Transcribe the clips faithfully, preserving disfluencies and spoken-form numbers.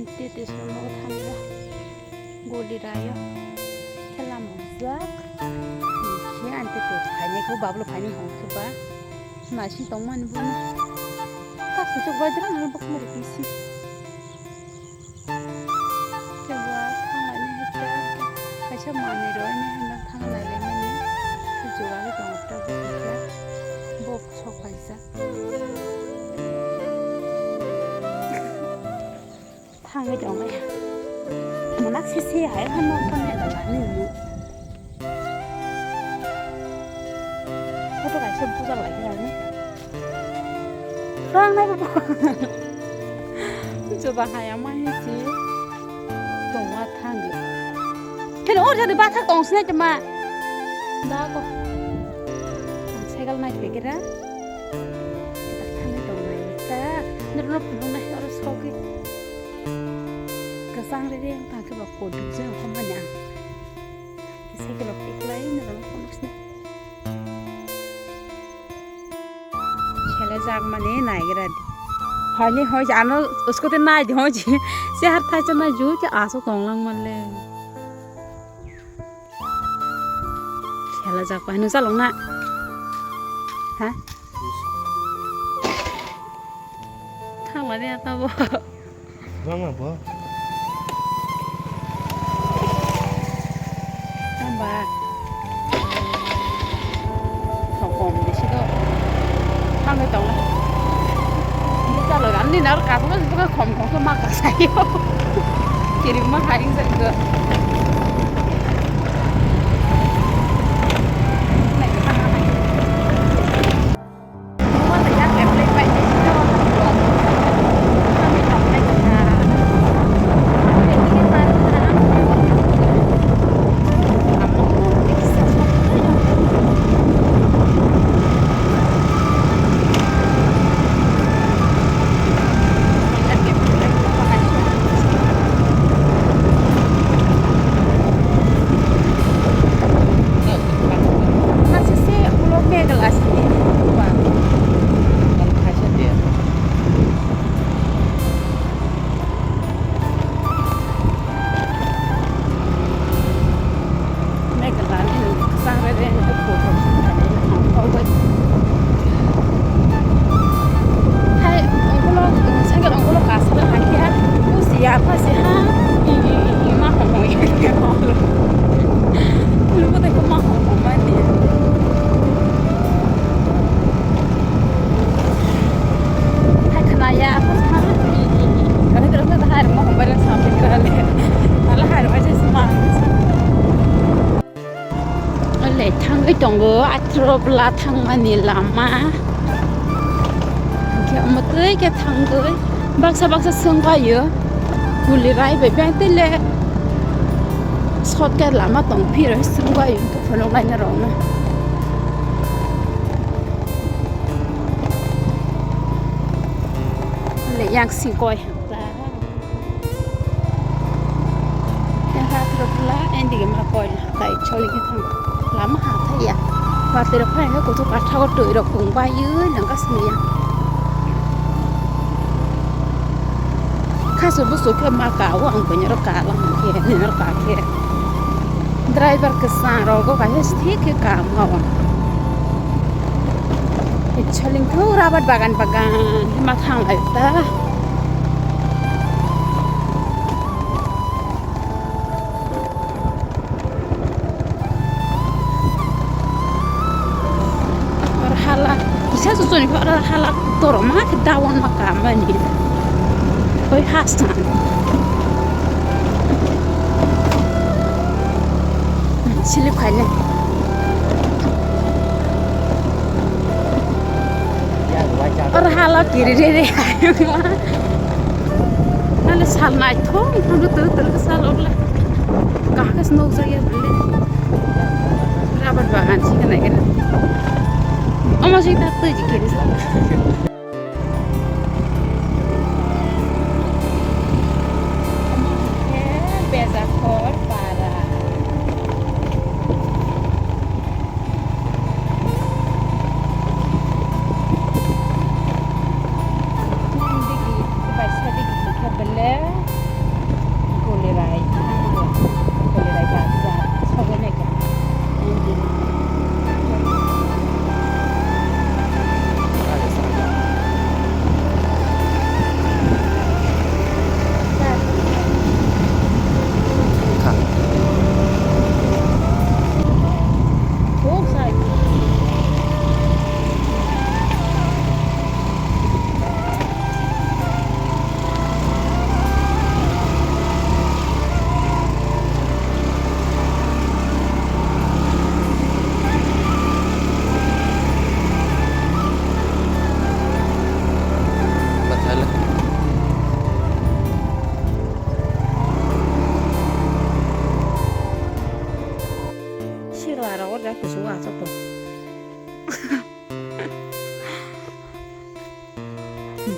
Tete somo thangra goli rayo. Khe lama hwnjak. Khe ang tete phainai khe bablo phainai hwn khe ba. Naising tongmani bono. Tak suchuk bai drang ang bokmari kisi. Khe ba thanglaini hete kaisa manwi roini hwnba thanglaimani. Khe jogani tongo ta bokhe. Bok sok phaisa. Thangwi tongwi. Mwnakse se hai phano phone ya dala ni. Photo kaisa bujak lai khe ani. Phang nai bo. Joda hai ama hi si. Tongma thangwi. Pheno or jadi bathak tong sinai tma. Da ko. Cycle nai pekera. Tak thangwi tong nai ta. Nirno phunuk nai oro sogwi. Kwchang riri wng tang khe ba kothok se wng kha manya. Cycle rok tiklai nirno phunuk sini. Khela jak mani nai gra di. Hani hoi ano usko te nai di hoi ji. Se har thai cha nai ju ke aso tong lang man le. Khela jak pa hino chalok na. Ha? Thangmani ata bo. Bang bo. Hamba. Thok kom bisi do. Thangwi tong. Ni chalok ani nar ka thok ko khom khom ko ma ka sayo. Kirim ma haring sa ko. Hai, ungkulok, cycle ungkulok kasaro hai khe, bujiya, phaisi ha, i, i, i, i, ma hongmoni. Lugu tei ma hongmani. Hai khna ya, apa sana? Kami terus kata hai rumah kembali sampai kira le. Malah hai rumah aja semang. Ole thangwi tongo athro bla thangmani lama. Hingke omo twi ke thangwi baksa baksa swngbaio. Kuli rai bai beng tele. Shortcut lama tong phiro swngbaio phunuk naina rokno. Le yang sing koi hang ta. Yang ha thro thla, yang dige ma koi hang ta, choli ke thang. Lama ha thai ya. Ba tero phai ke kutu katha ko twi rok kung ba yu nang kas ni ya. Khasu busu khe ma ka o ang koi ro ka lang ke, ni ro ka ke. Driver kwchang rok o kaisa thik khe ka ma o. Soling thung rabat bagan bagan ma thang lai ta. Or hala kisa susuni khe or hala toro ma khe dawan ma ka mani. Oi hasan. Slip khaile. Oro hala kiri re re. Nale sal naithok, nang tu tu tu sal ogla. Kahkas nok jaya bole. Rabar bagan si kana kira. Omo si ta tu jikiri. Omo hwnkhe Bejakhor para. Nang digi, baisa digi hwnkhe belek.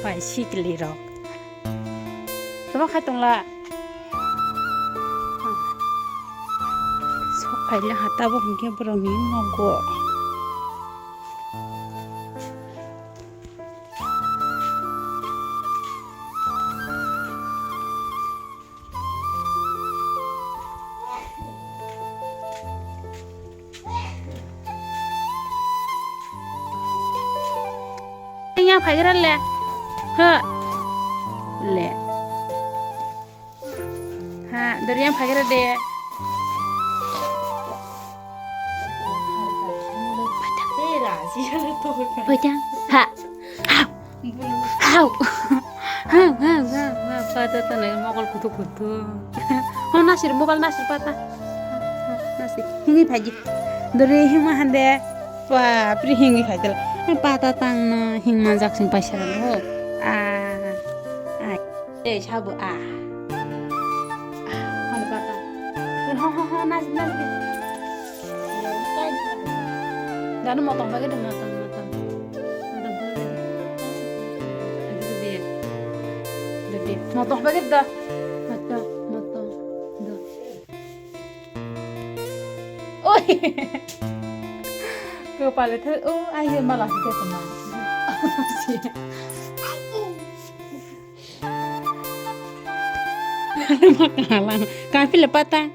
Bai sikli rok. Tamo khai tongla. Sok phaile ha tabuk hinkhe borokni nogo. Yang phaigra le. Ha. Le. Ha, dori yang phaigra de. Phaitang. Ha. Hau. Hau, hau, hau, hau, pata tana mokol kutuk kutuk. Ho nasir, mobile nasir pata. Nasir. Hingi phaji. Dori hingma hande. Bapre hingi phaitela. Pata tangno hingma jak sing paisa rano. Ah. Ah. Ei, sabo, ah. Ah, hano pata. Ho, ho, ho, nas, nas, nas. Dano motong bagwi de, motong, motong. Motong bagwi de. Motong bagwi de. Motong bagwi da. Motong, motong. Da. Oi. Ko pale the, oh, ai, mala se te ma. Makalang. Kang pila pata.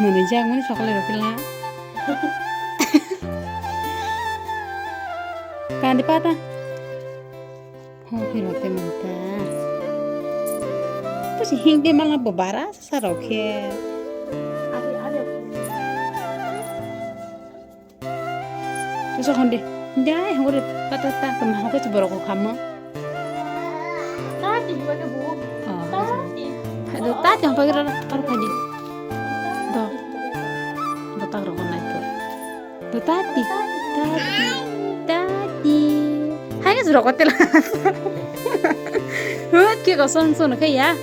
Mani jak mani sokle ro pila. Kandi pata. Ho pilo te manta. To si hing de mala bo bara sa ro khe. Tusa honde. Dai hore pata ta kama hoke borok ko khamma. Tati buka ke bu. Oh. Tati. Hai do tati hong pagi rara tar pagi. Do. Do tak rokon nai to. Do tati. Tati. Tati. Hai ke rokon tela. Hut ke ko son son ke ya.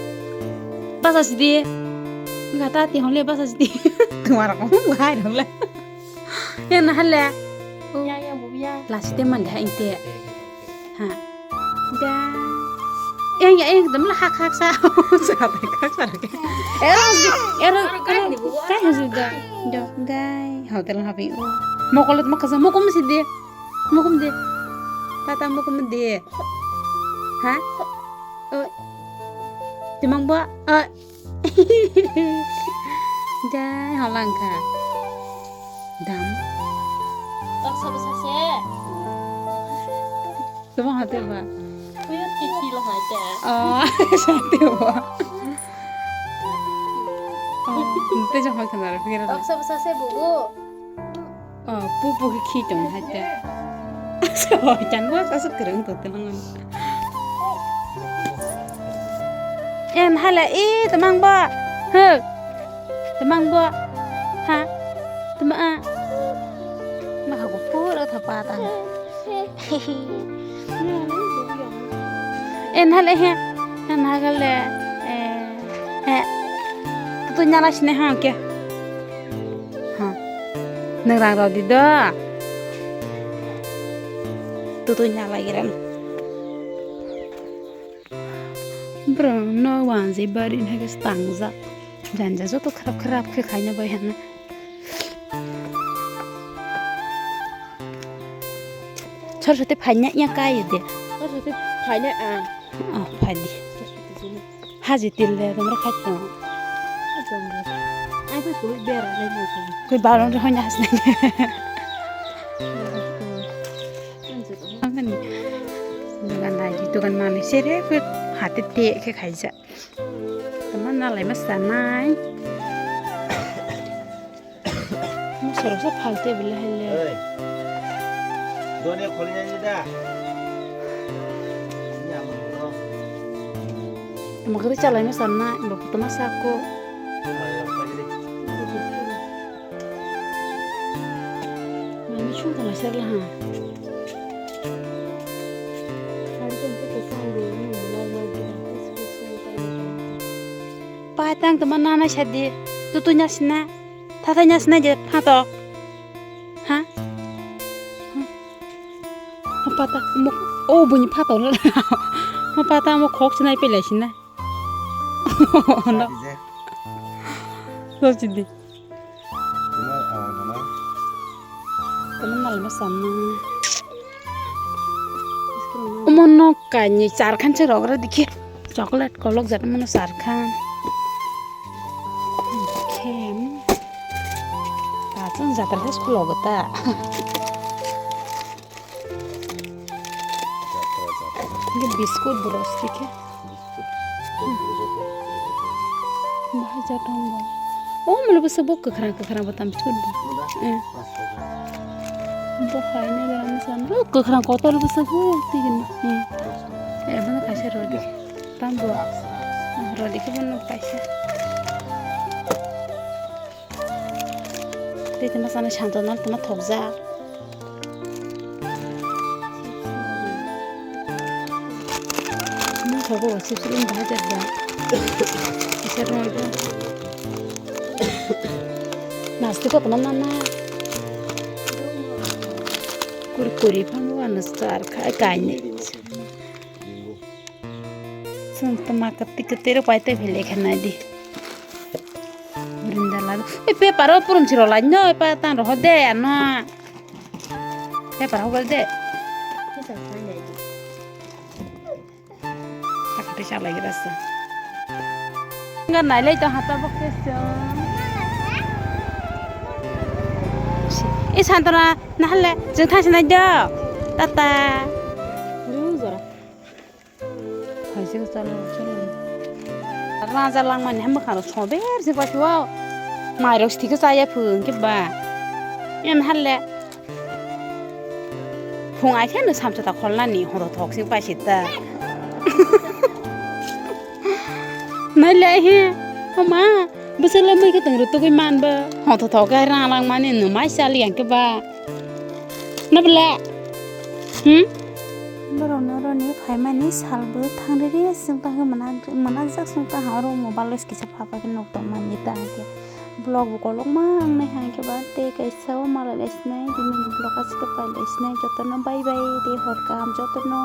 Basa sidi. Enggak tati hong le basa sidi. Tumara ko hai dong le. Ya na hale. Ya, ya, bu ya. Lasi te man ha inte. Ha. Da. Yang ya yang dam la hak hak sa. Sa hak hak sa ke. Ero ero ero kai ni bu. Kai hasu da. Do gai hotel happy. Mokolet makasa mokom si de. Mokom de. Tata mokom de. Ha? Oh. Timang bo. Oh. Jai holang kha. Dam. Baksa bwsa se. Tamo hate ba. Kuyo titi lo hate. Oh, sate ba. Oh, te jong hoi khana ra pira. Baksa bwsa se bubu. Oh, pupu khe khi tong hai te. Asa hoi chan bo asa kwrwng to te langan. En hala e tamang bo. He. Tamang bo. Ha. Tama a. Ma ha ko pura tha pa ta. En hala he. En hala e. He. Tu nyala sine ha ke. Ha. Nang rang rodi do. Tutui na lagi ran. Bro, no wanji bari na ke stangja. Janja joto kharap kharap khe khaina bai hana. Chor sote phaina ya kai de. Chor sote phaina a. Oh, phadi. Chor sote jini. Haji til de, tomra khai tong. Ai, koi koi bera lai mo ko. Koi baron ro hoina hasna. Ani. Dogan dai, dogan mani sere, koi hate te khe khaija. Tama nalai ma sanai. Mo sorok sa phalte bole haile. Oi. Doni kholi nai da. Ni amo ko. Mo kri chalai ma sanna, bo putma sako. Mami chum tala serla ha. Patang tama nana sadi. Tutu nyasna. Tata nyasna je phato. Ha? Pata mo, o bini pata lo. Mo pata mo khok sinai pelai sinai. Ono. Sadi je. Sadi di. Tuma, ah, tuma. Tuma mal mo samna. Omo no kainwi char khan se rok ra dikhe. Chocolate kolok jat mano char khan. Khem. Pachang jatra se school ogo ta. Ini biscuit bros dikhe. Bahai jat tongo. Oh, mula bwsa bo kwkhwrang kwkhwrang bo tam biscuit bo. Eh. Bo hai ne jara masa. Oh, kwkhwrang kotor bwsa bo tigin. Eh. Eh, bono kaisa rodi. Tam bo. Rodi khe bono kaisa. Tei tama sana santo nal tama thokjak. Ni thogo chips ring bahai jak ba. Kisa rong ba. Nasti ko tama nana. Kurkure phamu ano sar khai kaine. Chwng tama kwtwi kwtwi rok pai tei philai khe nai di. Burinda ladu. Oi paper o purum chiro lai no pa tang roho de ano. Paper hokol de. Takati salai rasa. Nga nai lai to hata bok keso. I santona nahale jeng thang sinai do. Tata. Ru jora. Phaising chalo chalo. Raja langmani ha mwkhang rok sober se pasi o. Mai rok sithik khe chaya phung khe ba. Em halle. Phung ai khe no samsa ta kholnani hodo thok sing pasi ta. Nai le he. Oma, bwswk le mui khe tong rw tugui man bo. Hodo thok khe rang langmani no mai chali yang khe ba. Na bwle? Hmm? Borok noroni phaimani salbo thangriri chwng tangwi mwnakjak, mwnakjak chwng tangha oro mobile kisa phapa khe nuk tongmani ta hwnkhe vlog bo kolokma wngnai hwnkhe ba tei kaisa o malai lai sinai tini vlog aswk pai lai sinai jotono bye bye tei hor kaham jotono.